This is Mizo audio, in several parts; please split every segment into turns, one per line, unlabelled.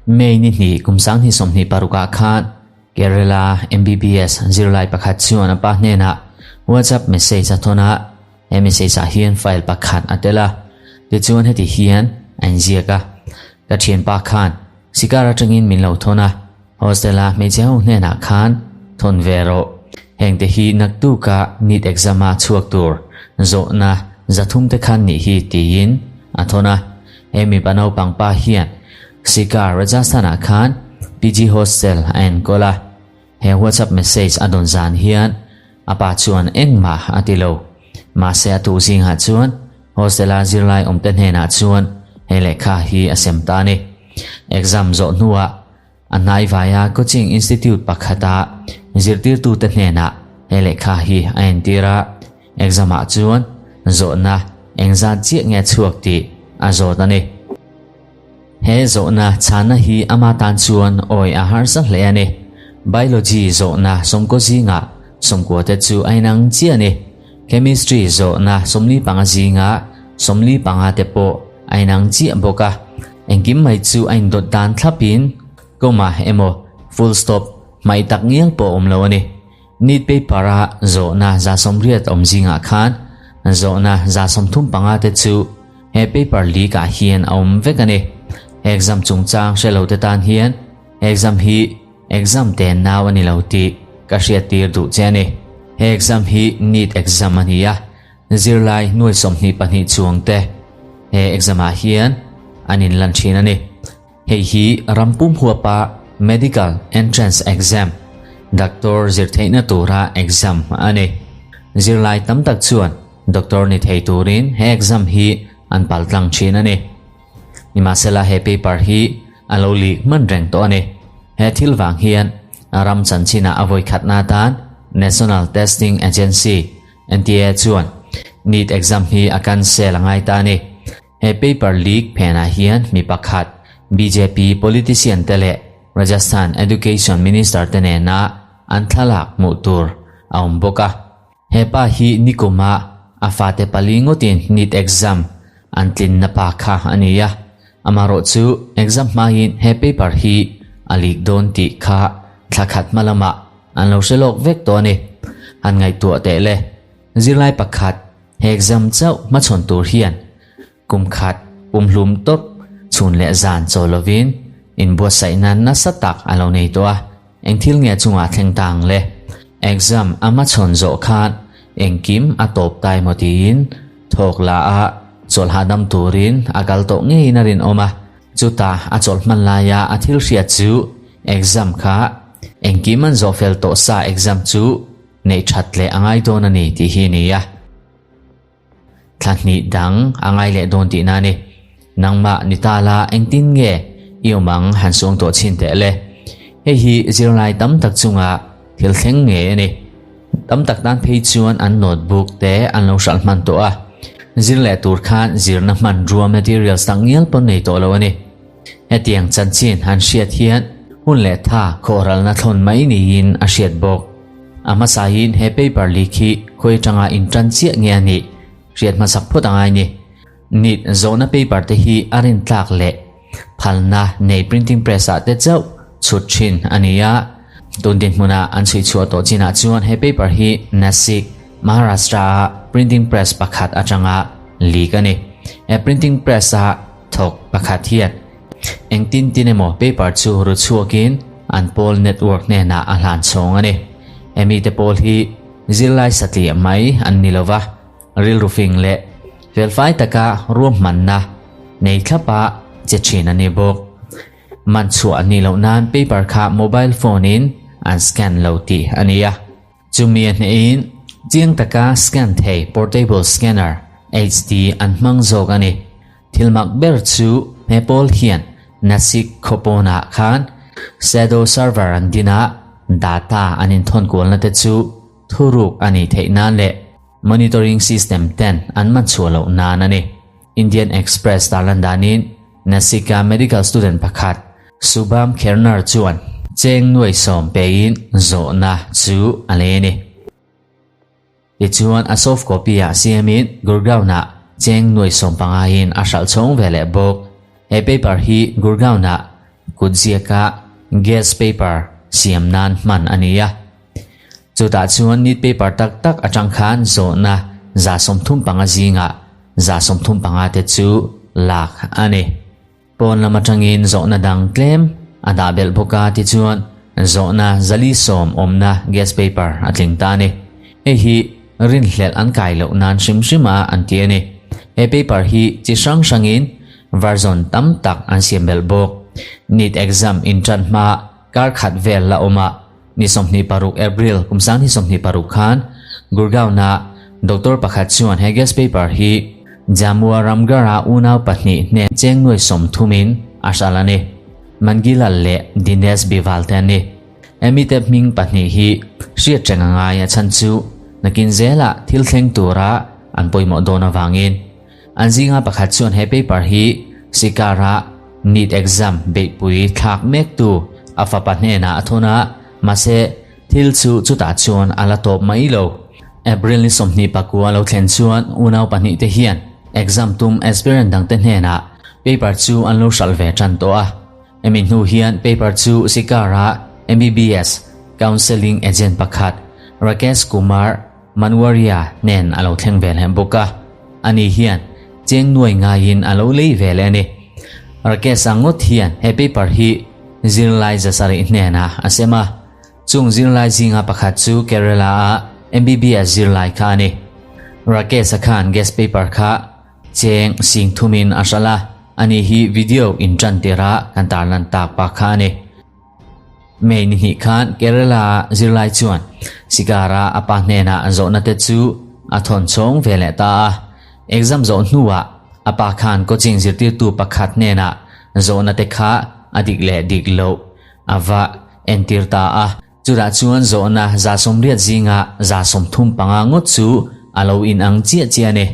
May ni hnih kum 2026 ah khan Kerala MBBS zirlai pakhat chuan a pa hnenah WhatsApp message a thawn a, he message ah hian file pakhat a tel a, tichuan heti hian a inziak a, Ka thianpa khan sikar atangin min lo thawn a, hostel a hmeichhe ho hnenah khan thawn ve rawh. Hengte hi naktuka NEET exam a chhuak tur zawhna 300 te khan nih hi tiin a thawn a. He mipa naupang pa hian Sikar Rajasthan ah khan PG hostel a enkawl a. He WhatsApp message a dawn zan hian a pa chuan engmah a ti lo. Mahse a tuh zingah chuan hostel a zirlai awmte hnenah chuan he lehkha hi a sem ta a ni. Exam zawh hnuah a hnaivaia coaching institute pakhata zirtirtute hnenah he lehkha hi a entir a. Exam ah chuan zawhna engzat chiah nge chhuak tih a zawt a ni. He zawhna chhanna hi ama tan chuan awi a harsa hle a ni. Biology zawhna 90 zingah 90 te chu a inang chiah a ni. Chemistry zawhna 45 zingah 45 te pawh a inang chiah bawk a. Engkim mai chu a indawt dan thlapin comma emaw full stop hmaih tak ngial pawh a awm lo a ni. NEET paper a zawhna 180 awm zingah khan zawhna 35 te chu he paper leak ah hian a awm vek a ni. He exam chungchang hre lo te tan hian he exam hi exam te nau a ni lo tih ka hriattir duh che a ni. He exam hi NEET exam a ni a, zirlai nuai 22 chuang te he exam ah hian an inlan thin a ni. Hei hi ram pum huapa Medical Entrance Exam, Doctor zir theihna tura exam a ni. Zirlai tam tak chuan doctor ni thei turin he exam hi an pal tlang thin a ni. Nimahsela he paper hi a lo leak hman reng tawh a ni. He thil vang hian ram chanchinah a vawi khatna atan National Testing Agency, NTA, chuan NEET exam hi a cancel a ngai ta a ni. He paper leak phenah hian mi pakhat bjp politician te leh Rajasthan Education Minister te nena an thlalak hmuh tur a awm bawk a. He pa hi nikuma a fate pali ngawtin NEET exam an tlinna pa kha a ni a. Amaherawh chu exam hmain he paper hi a leak dawn tih kha thla khat hma lamah an lo hre lawk vek tawh a ni. Han ngaihtuah teh le, zirlai pakhat He exam chauh hmachhawn tur hian kum khat pumhlum tawp chhun leh zan chaw lovin inbuatsaihna nasa tak a lo nei tawh a, eng thil nge chungah thleng ta ang le? Exam a hmachhawn zawh khan engkim a tawp ta emaw tiin thawk la a chawlh hahdam turin a kal tawh ngeiin a rinawm a, chutah a chawlh hman laia a thil hriat chu exam kha engkim an zawh fel tawh sa exam chu Neih that leh a ngai dawn a ni tih hi a ni a. Thla hnih dang a ngai leh dawn tihna a ni. Nangmah ni ta la engtin nge i awm ang han suang tawh chhin teh le. Hei hi zirlai tam tak chunga thil thleng ngei a ni. Tam tak tan phei chuan an notebook te an lo hralh hman tawh a. Zir leh tur khan zirna hmanrua materials tak ngial pawn nei tawh lo a ni. Hetiang chanchin han hriat hian hun leh tha khawhralna thlawn mai niin a hriat bawk. A hmasain he paper leak hi khawi atanga intan chiah nge a nih hriat hmasak phawt a ngai ni. NEET zawhna paper te hi a rintlak leh phalna nei printing press ah te chauh chhut thin a ni a. Tun dinhmunah an chhui chhuah tawh chinah chuan he paper hi Nasik, Maharashtra a printing press pakhat atanga leak a ni. He printing press a Thawk pakhat hian engtin tin emaw paper chu ru chhuakin an pawl network hnenah a hlan chhawng a ni. Hemi te pawl hi zirlai satliah mai an ni lova, rilru fing leh felfai taka ruahmanna nei thlapa che thin a ni bawk. Man chhuah a nih loh nan paper kha mobile phone in an scan lo tih a ni a. Chumi a hnehin chiang taka scan thei portable scanner HD an hmang zawk a ni. Thil mak ber chu he pawl hian Nasik khawpawnah khan Shadow server an din a, data an inthawn kualna te chu thuruk a nih theih nan leh monitoring system ten an man chhuah loh nan a ni. Indian Express tarlan danin Nasik-a medical student pakhat Shubham Khernar chuan cheng nuai sawm pein zawhna chu a lei a ni. Tichuan a soft copy-ah siamin Gurgaon-ah cheng nuai sawm pangain a hralh chhawng ve leh bawk. He paper hi Gurgaon-ah kutziaka guess paper siam nan hman a ni a. Chutah chuan NEET paper tak tak atang khan zawhna 35 zingah 35 te chu lak a ni. Pawn lam atangin zawhna dang tlem a dah belh bawk a tichuan zawhna 410 awmna guess paper a tling ta a ni. Hei hi rinhlelh an kai loh nan hrim hrim a an ti a ni. He paper hi chi hrang hrangin version tam tak an siam belh bawk. NEET exam intan hma kar khat vel la awm a, ni 26 April kum 2026 khan Gurgaon-a doctor pakhat chuan he guess paper hi Jammu-a Ramgarh-a unau pahnih hnen cheng nuai sawmthumin a hral a ni. Mangilal leh Dinesh Bival te an ni. Hemi te hming pahnih hi hriat reng a ngai a chhan chu nakin zelah thil thleng tura an pawimawh dawn avangin an zinga pakhat chuan he paper hi Sikar-a NEET exam beihpui thlak mektu a fapa hnenah a thawn a, mahse thil chu chutah chuan a la tawp mai lo. April ni 29 lo thlen chuan unau pahnih te hian exam tum aspirant dangte hnenah paper chu an lo hralh ve tan tawh a. Hemi hnu hian paper chu Sikar-a MBBS Counselling Agent pakhat Rakesh Kumar Manwaria nen a lo thleng ve leh bawk a, ani hian cheng nuai ngaiin a lo lei ve leh a ni. Rakesh-a ngawt hian he paper hi zirlai 700 hnenah a sem a, chung zirlai zinga pakhat chu Kerala-a MBBS zirlai kha a ni. Rakesh-a khan guest paper kha Cheng sing thumin a hralh a, ani hi video in tan tirh a kan tarlan tak pa kha a ni. May ni hnih khan Kerala ah zirlai chuan Sikar a a pa hnenah zawhna te chu a thawn chhawng ve leh ta a. Exam zawh hnuah a pa khan coaching zirtirtu pakhat hnenah zawhna te kha a dik leh dik loh a va entir ta a. Chutah chuan zawhna 80 zinga 35 ngawt chu a lo inang chiah chiah a ni.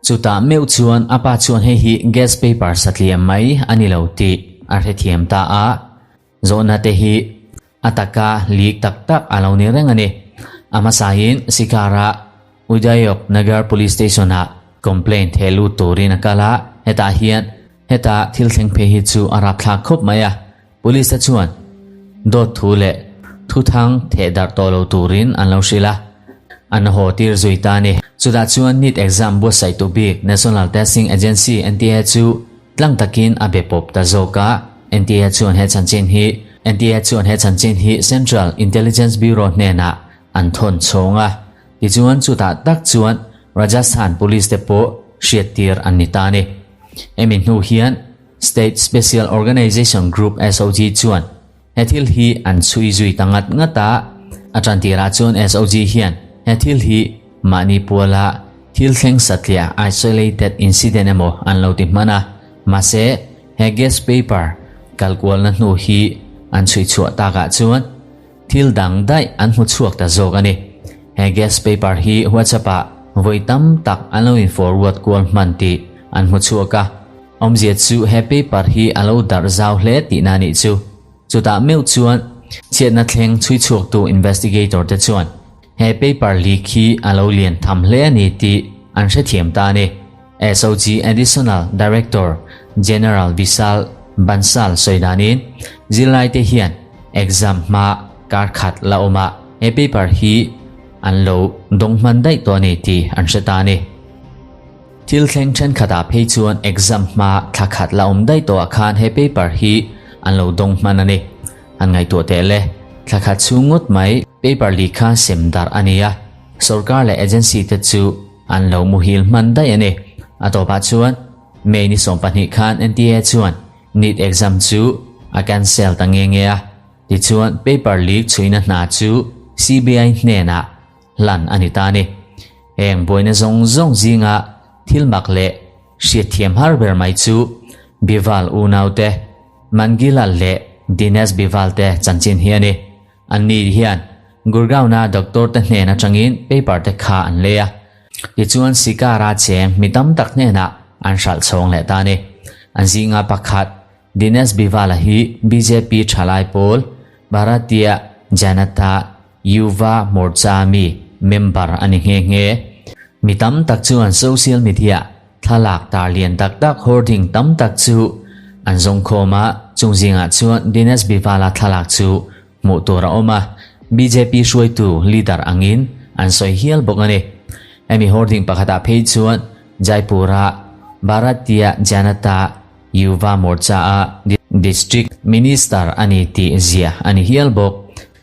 Chutah meuh chuan a pa chuan hei hi guest paper satliam mai a ni lo tih a hrethiam ta a, zawhna te hi a taka leak tak tak a lo ni reng a ni. A hmasain Sikar-a Udayog Nagar Police Station-ah complaint theh lut turin a kal a, hetah hian heta thil thleng phei hi chu a rapthlak khawp mai a, Police te chuan dawt thu leh thuthang theh darh tawh lo turin an lo hrilh a, an haw tir zui ta a ni. Chutah chuan NEET exam buatsaihtu bik National Testing Agency, NTA, chu tlang takin a be pawp ta zawk a, NTA chuan he chanchin hi NTA chuan he chanchin hi Central Intelligence Bureau hnenah an thawn chhawng a, tichuan chutah tak chuan Rajasthan Police te pawh hriattir an ni ta a ni. Hemi hnu hian State Special Organization Group, SOG, chuan he thil hi an chhui zui ta ngat ngat a, a tan tirah chuan SOG hian he thil hi mahni puala thil thleng satliah isolated incident emaw an lo ti hman a, mahse he guest paper kalkualna hnu hi an chhui chhuah takah chuan thil dang daih an hmu chhuak ta zawk a ni. He guest paper hi WhatsApp ah vawi tam tak an lo in forward kual hman tih an hmu chhuak a. Awmzia chu he paper hi a lo darh zau hle tihna a nih chu. Chutah meuh chuan chhiatna thleng chhui chhuaktu investigator te chuan he paper leak hi a lo lian tham hle a ni tih an hrethiam ta a ni. SOG Additional Director General Vishal Bansal sawi danin zirlaite hian exam hma kar khat la awm a, he paper hi an lo dawng hman daih tawh a ni tih an hre ta a ni. Thil thleng thenkhatah phei chuan exam hma thla khat la awm daih tawhah khan he paper hi an lo dawng hman a ni. An ngaihtuah teh le, thla khat chhung ngawt mai paper li kha sem darh a ni a, sorkar leh agency te chu an lo muhil hman daih a ni. A tawpah chuan May ni 12 khan NTA chuan NEET exam chu a cancel ta nge nge a, tichuan paper leak chhuina hna chu CBI hnenah hlan a ni ta a ni. Heng buaina zawng zawng zinga thil mak leh hriatthiam har ber mai chu Bival unaute, Mangilal leh Dinesh Bival te chanchin hi a ni. Anni hian Gurgaon-a doctor te hnen atangin paper te kha an lei a, tichuan Sikar-a cheng mi tam tak hnenah an hralh chhawng leh ta a ni. An zinga pakhat Dinesh Bival-a hi bjp thalai pawl Bharatiya Janata Yuva Morcha mi member a ni nghe nghe. Mi tam tak chuan social media thlalak tar lian tak tak hoarding tam tak chu an zawng khawm a, chung zingah chuan Dinesh Bivala thlalak chu hmuh tur a awm a, bjp hruaitu leader angin an sawi hial bawk a ni. Hemi hoarding pakhatah phei chuan Jaipur-a Bharatiya Janata Yuva Morcha-a District Minister a ni tih ziah a ni hial bawk.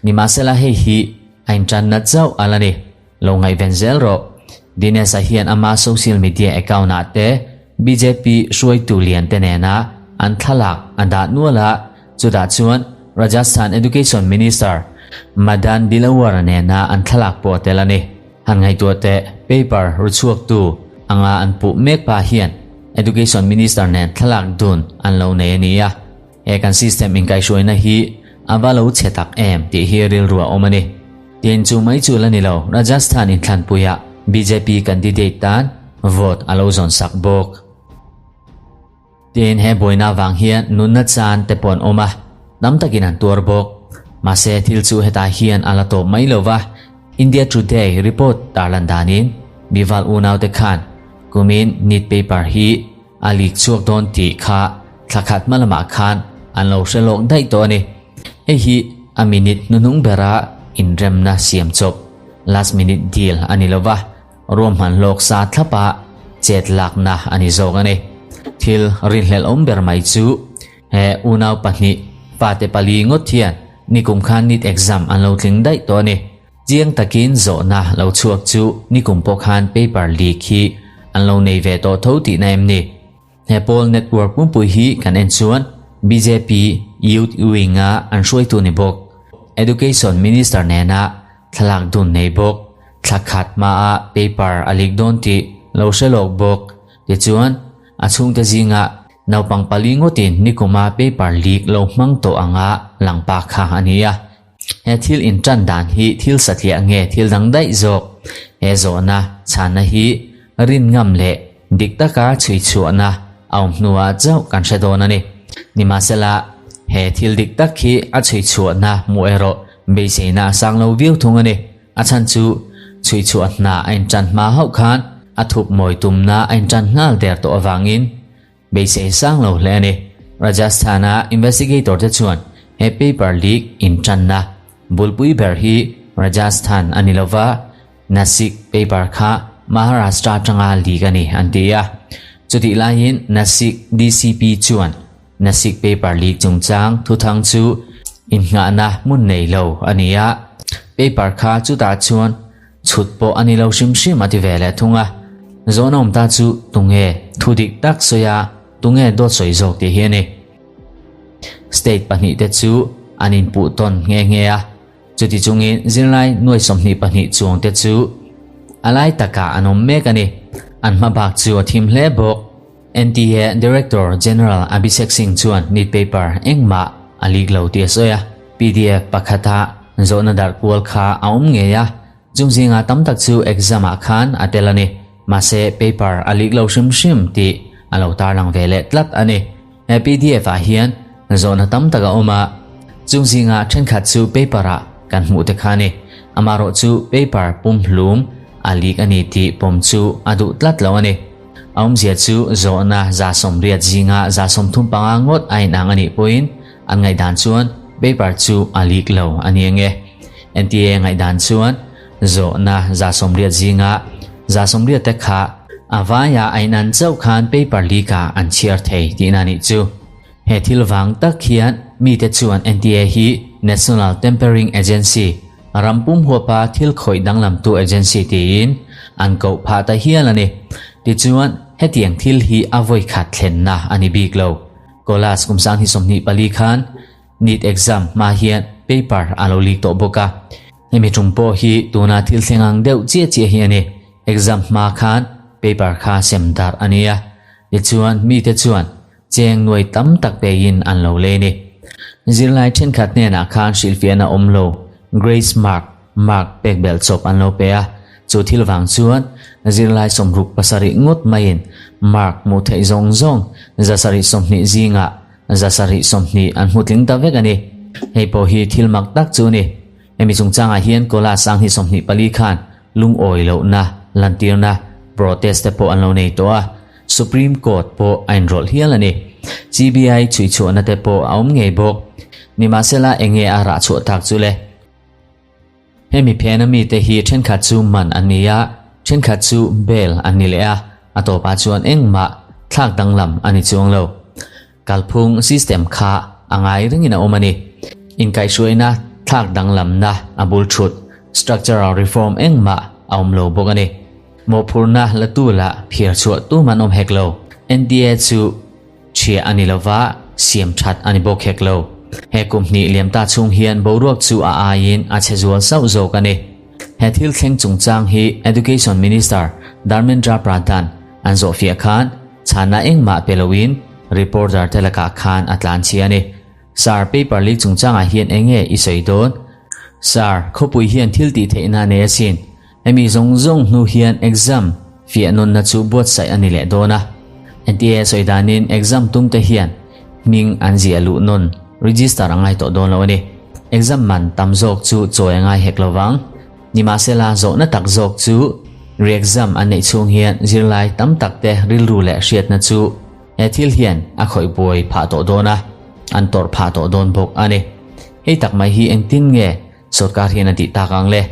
Nimahsela hei hi a intanna chauh a la ni. Lo ngaihven zel rawh. Dinesh-a hian ama social media account-ah te bjp hruaitu lian te nena an thlalak a dah nual a, chutah chuan Rajasthan Education Minister Madan Dilawar-a nena an thlalak pawh a tel a ni. Han ngaihtuah teh, paper ruchhuaktu anga an puh mek pa hian Education Minister nen thlalak dun an lo nei a ni a. He kan system inkaihhruaina hi a va lo chhe tak em tih hi rilru a awm a ni. Tin, chu mai chu la ni lo, Rajasthan inthlanpuiah bjp candidate tan vote a lo zawn sak bawk. Tin, he buaina avang hian nunna chan te pawh an awm a, tam takin an tuar bawk. Mahse, thil chu hetah hian a la tawp mai lo va, India Today report tarlan danin Bival unaute khan kumin NEET paper hi A leak chhuak dawn tih kha thla khat hma lamah khan an lo hre lawk daih tawh a ni. Hei hi a minute hnuhnung bera inremna siam chawp, last minute deal, a ni lova, ruahman hlawk sa thlapa chet lakna a ni zawk a ni. Thil rinhlelh awm ber mai chu he unau pahnih fate pali ngawt hian nikum khan NEET exam an lo tling daih tawh a ni. Chiang takin zawhna lo chhuak chu nikum pawh khan paper leak hi an lo nei ve tawh tho tihna em ni? He pawl network pumpui hi kan en chuan bjp Youth Wing-a an hruaitu ni bawk, Education Minister nena thlalak dun nei bawk, thla khat hmaah paper a leak dawn tih lo hre lawk bawk. Tichuan, a chhungte zingah naupang pali ngawtin nikuma paper leak lo hmang tawh anga lang pa kha a ni a. He thil intan dan hi thil satliah nge thil dang daih zawk? He zawhna chhanna hi rin ngam leh dik taka chhui chhuahna a awm hnuah chauh kan hre dawn a ni. Nimahsela, he thil dik tak hi a chhui chhuahna hmuh erawh beiseina a sang lo viau thung a ni. A chhan chu chhui chhuah hna a intan hma hauh khan a thup mawi tumna a intan nghal der tawh avangin Beisei sang lo hle a ni. Rajasthan-a investigator te chuan he paper leak intanna bulpui ber hi Rajasthan a ni lova, Nasik paper kha Maharashtra atanga leak a ni an ti a. Chutih laiin Nasik DCP chuan Nasik paper leak chungchang thuthang chu innghahna hmun nei lo a ni a, paper kha chutah chuan Chhut pawh a ni lo hrim hrim a ti ve leh thung a. Zawhna awm ta chu tunge thu dik tak sawi a, tunge dawt sawi zawk tih hi a ni. State pahnihte chu an inpuh tawn nghe nghe a, chuti chungin zirlai nuai 22 chuangte chu a lai takah an awm mek a ni. An hma bak chu a thim hle bawk. NTA Director General Abhishek Singh chuan NEET paper engmah a leak lo tih a sawi a, pdf pakhata zawhna darh kual kha a awm ngei a, chung zingah tam tak chu exam ah khan a tel a ni. Mahse paper a leak lo hrim hrim tih a lo tarlang ve leh tlat a ni. He pdf ah hian zawhna tam tak a awm a, chung zingah thenkhat chu paper ah kan hmuh te kha a ni. Amaherawh chu paper pumhlum a leak a ni tih pawm chu a duh tlat lo a ni. A awmzia chu zawhna 180 zinga 35 ngawt a inang a nih pawhin an ngaihdan chuan paper chu a leak lo a ni ange. NTA ngaihdan chuan zawhna 180 zinga 180 te kha a vaia a inan chauh khan paper leak ah an chhiar thei tihna a nih chu. He thil vang tak hian mite chuan NTA hi National Tempering Agency, Ram pum huapa thil khawih danglamtu agency tiin an koh phah ta hial a ni. Tichuan, hetiang thil hi a vawi khat thlenna a ni bik lo. Collage kum 2024 khan NEET exam hma hian paper a lo leak tawh bawk a. Hemi tum pawh hi tuna thil thleng ang deuh chiah chiah hi a ni. Exam hma khan paper kha sem darh a ni a. Tichuan, mite chuan Cheng nuai tam tak peiin an lo lei ni. Zirlai thenkhat hnenah khan hrilhfiahna awm lo, grace mark, mark pek belh chawp an lo pe a, chu thil vang chuan zirlai 67 ngawt maiin mark hmuh theih zawng zawng 720 zingah 720 an hmu tling ta vek a ni. Hei pawh hi thil mak tak chu a ni. Hemi chungchangah hian Kola 2024 khan lungawi lohna lantirna protest te pawh an lo nei tawh a. Supreme Court pawh a inrawlh hial a ni. CBI chhui chhuahna te pawh a awm ngei bawk. Nimahsela enge a rah chhuah tak chu le? Hemi phena mite hi thenkhat chu man an ni a, thenkhat chu bail an ni leh a, a tawpah chuan engmah thlak danglam a ni chuang lo. Kalphung system kha a ngai rengin a awm a ni. Inkaihhruaina thlak danglamna a bul thut, structural reform engmah a awm lo bawk a ni. Mawhphurhna la tu lah phiar chhuah tum an awm hek lo. NTA chu chhia a ni lova, siam that a ni bawk hek lo. He kum hnih liam ta chhung hian boruak chu a aiin a chhe zual sauh zawk a ni. He thil thleng chungchang hi Education Minister Dharmendra Pradhan an zawhfiah khan chhanna engmah pe loin reporter te lakah khan a tlan chhia a ni. Sir, paper leak chungchangah hian enge i sawi dawn? Sir, khawpui hian thil tih theihna a nei asin. Hemi zawng zawng hnu hian exam fiah nawnna chu buatsaih a ni leh dawn a. NTA sawi danin exam tumte hian hming an ziah luh nawn register a ngai tawh dawn lo a ni. Exam man tam zawk chu chawi a ngai hek lo vang. Nimahsela zawhna tak zawk chu re-exam an neih chhung hian zirlai tam takte rilru leh hriatna chu he thil hian a khawih buai phah tawh dawn a, an tawrh phah tawh dawn bawk a ni. Hei tak mai hi engtin nge Sorkar hian a tih tak ang le.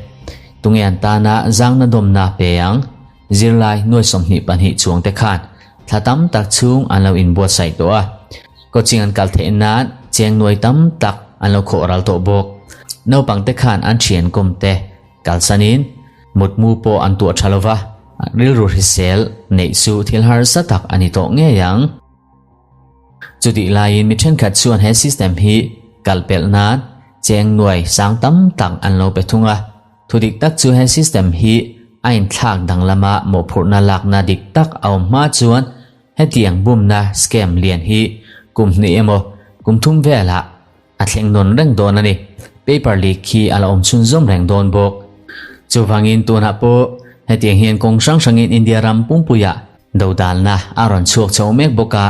Tunge an tana zangna dawmna pe ang? Zirlai nuai 22 chuang te khan thla tam tak chhung an lo inbuatsaih tawh a. Coaching an kal theih nan cheng nuai tam tak an lo khawh ral tawh bawk. Naupang te khan an thian kawm te kalsanin mutmu pawh an tuah tha lova, rilru hrisel neih chu thil harsa tak a ni tawh ngei ang. Chutih laiin mi thenkhat chuan he system hi kal pelh nan cheng nuai sang tam tak an lo pe thung a. Thu dik tak chu he system hi a inthlak danglama mawhphurhna lakna dik tak a awm hma chuan hetiang bumna scam lian hi kum hnih emaw kum thum velah A thleng nawn reng dawn a ni. Paper leak khi a la awm chhunzawm reng dawn bawk. Chuvangin tunah pawh hetiang hian kawng hrang hrangin India ram pumpuiah dodalna a rawn chhuak chho mek bawk a,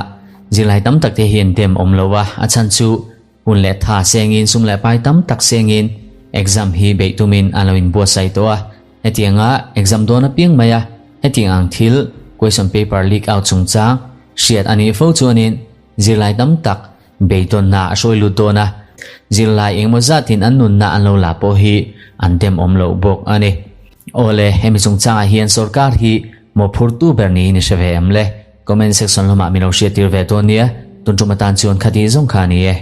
zirlai tam takte hian dem awm lo a, a chhan chu hun leh tha sengin sum leh pai tam tak sengin exam hi beih tumin an lo inbuatsaih tawh a, hetianga exam dawn apiang mai a, hetiang ang thil question paper leak out chungchang hriat a nih fo chuanin zirlai tam tak Beidawnna a hruai lut dawn a, zirlai engemaw zatin an nunna an lo la pawh hi an dem awm loh bawk a ni. Awle, hemi chungchangah hian sorkar hi mawhphurtu ber niin i hre ve em le? Comment section lamah min lo hriattir ve dawn nia, tun tum atan chuan khati zawng kha a ni e.